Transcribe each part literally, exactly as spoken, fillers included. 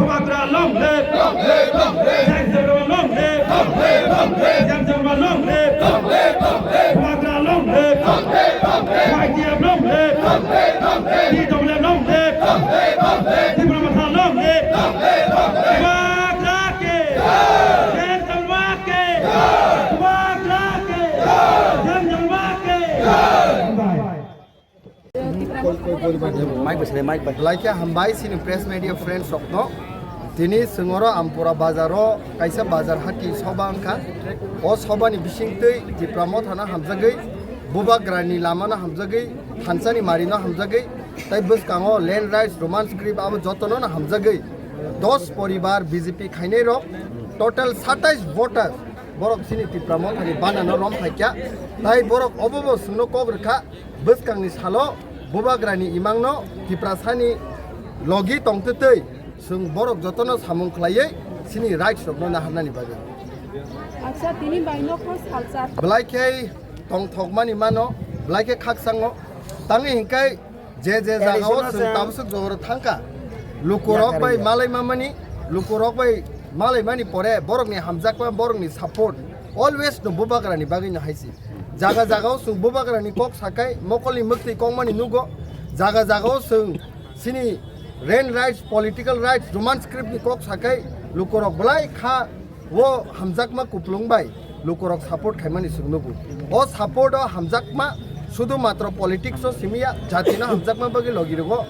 Bubagra long live! Jai Jawar long live! Jai Jawar long live! Bubagra long live! Y T F long live! T W F long live! Tipra Motha long live! Bubagra ke! Jai Jawar ke! Bubagra ke! Jai Jawar ke! Bye. Mic bai sini, mic bai. Belai khe hambai chini press media friends rokno. Tini chwng oro Ampura bazar o kaisa bazar hati soba wngkha. O soba ni bisingtwi Tipra Motha no hamjagwi, Bubagra ni lama no hamjagwi, thansa ni mari no hamjagwi, tai bwskango land rights, Roman script abo jotono no hamjagwi dos poribar B J P khainai rok total satais voter borok chini Tipra Motha ni bana no rom phaikha. Tai borok obo bo chwngno kok rwkha. Bwskangni salo Bubagrani imangno Tiprasani logi tongtwtwi chwng borok jotono samung khlaiwi chini rights rokno naharnani bagwi. Acha, tini bai nokno salsa. Belai khe tongthokmani mano, belai khe khakchangno. Tangwi hinkhai je je jagao chwng tabuk swk jogoro thangkha. Lukurok bai malai mamani, lukurok bai malai mani pore borokni hamjakma, borokni support always no Bubagrani bagwi no hai se. Jaga jagao chwng Bubagrani kok sakai, mokolni mwktwi kongmani nugo. Jaga jagao chwng chini land rights, political rights, Roman script ni kok sakai, lukurok belai kha o hamjakma kuplung bai lukurok support khaimani chwng nugo. O support o hamjakma sudu matro politics o simiya, jatino hamjakma bagwi logi rwgo.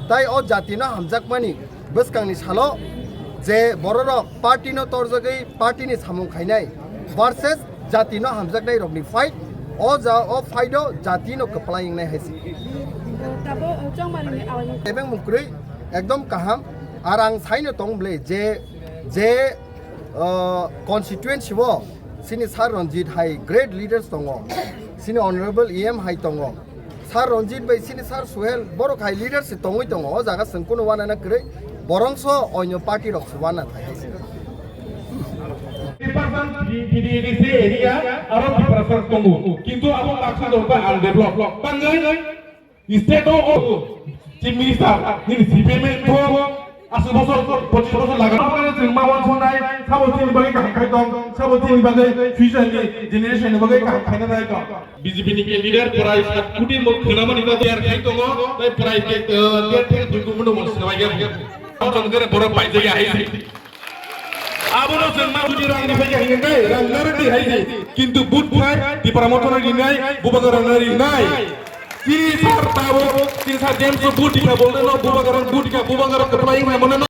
Tai o jatino hamjakmani bwskangni salo je bororok party no torjagwi party ni samung khainai versus jati no hamjaknai rokni fight, o ja o fight o jati no kwplai wngnai hai se. Tabo, uh, chongmani ni awani. Ebeng mung kwrwi ekdom kaham, ar ang saino tong ble je, je, uh, constituency o chini Sir Ranjit hai great leaders tongo, chini honorable E M hai tongo. Sir Ranjit bai chini Sir Suhel borok hai leader se tongwi tongo, o jaga chwng kunu wanana kwrwi, borongso oino party rok se wana thai hai se. Three percent T D A D C area aro Tiprasa tongo, kintu abo baksa dorkar undeveloped. Tangwi state o chief minister nini C P M ni thok Aswk bosor, pochis bosor laga. Obo khe chwng ma uansuknai, sabo chini bagwi kaham khai tong, sabo chini bagwi future ni generation ni bagwi kaham khaina nai tong. B J P ni candidate prai sat koti mo khwnamani bagwi tiyar khai tongo, tai prai ke, eh, tiyar thek dui koti mo swbai ya. Chwng khe borok paijak ya hai se. Abono chwng ma bujui rang ni bagwi hinwi kai, rang narwk di hai se. Kintu vote khai, Tipra Motha no rinai, Bubagra no rinai. Chini sir tabuk, chini sir James no vote dikha, bolde no Bubagra no vote dikha, Bubagra kwplai wngmano.